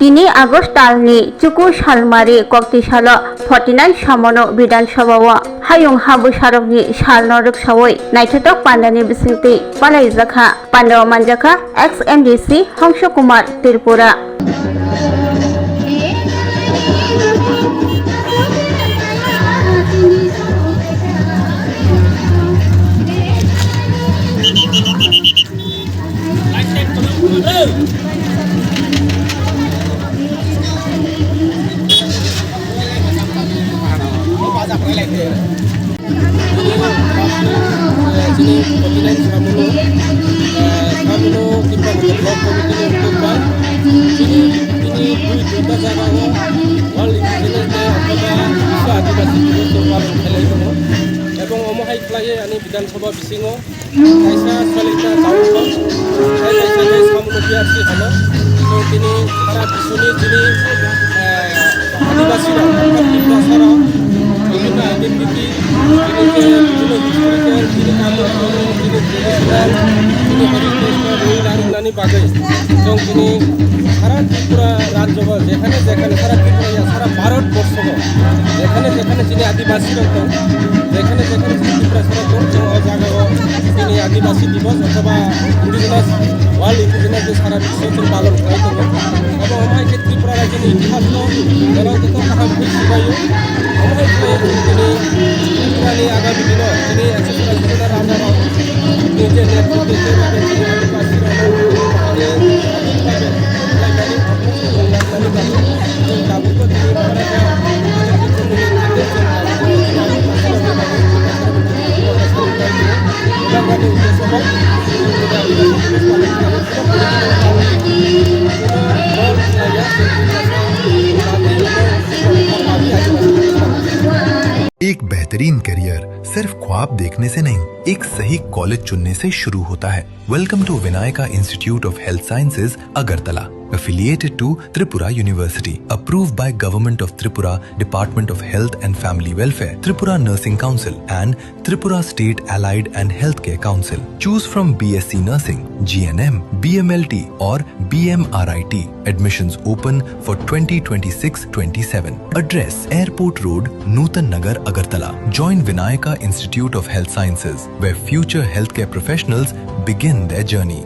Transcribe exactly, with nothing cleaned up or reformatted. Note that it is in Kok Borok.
Tini August talni chuku salmari koktisalo forty-nine samono Bidhan Sabha o hayung ha bwsarokni salno rwksawi naithotok pandani bisingtwi palaijakha. Pandao manjakha ex M D C Hongso Kumar Tripura. Chini forty-nine samono, eh, samono Tipra Motha Block Committee ni uddog bai chini, chini dui tinta jaga o World Indigenous Day othoba Biswa Adibasi Diboso palon khlai tongo. Ebong omo hai khlaiwi ani Bidhan Sabha bisingo kaisa salita taungo, tei kaisa khe samono P R C hano. Chwng tini sara biswni chini, eh, Adibasi rok, Tiprasa rok, bibhinno identity, chini je bibhinno historical, chini kamu, chini traditional, chini heritage no rwi narwknani bagwi chwng tini sara Tripura rajyo o jekhane jekhane sara Tripura ya sara Bharat borso o jekhane jekhane chini Adibasi rok tong, jekhane jekhane chini Tiprasa rok tong, chwng o jaga o chini Adibasi Divas othoba Indigenous, World Indigenous Day sara biswo chwng palon khlai tongo. Abo omo hai khe Tripura rajyoni itihas no belai joto kaham khe sibaio. Omo hai khe tini Tripura ni agami dino tini S S Raja Raja rok ni je netritwo tei je bagwi tini Adibasi rok no tini Adibasi rok no tini tabuk tini एक बेहतरीन करियर सिर्फ ख्वाब देखने से नहीं, एक सही कॉलेज चुनने से शुरू होता है। Welcome to Vinayaka Institute of Health Sciences, Agartala, affiliated to Tripura University, approved by Government of Tripura, Department of Health and Family Welfare, Tripura Nursing Council, and Tripura State Allied and Healthcare Council. Choose from B S C Nursing, G N M, B M L T, or B M R I T. Admissions open for twenty twenty-six twenty-seven. Address: Airport Road, Nutan Nagar, Agartala. Join Vinayaka Institute of Health Sciences, where future healthcare professionals begin their journey.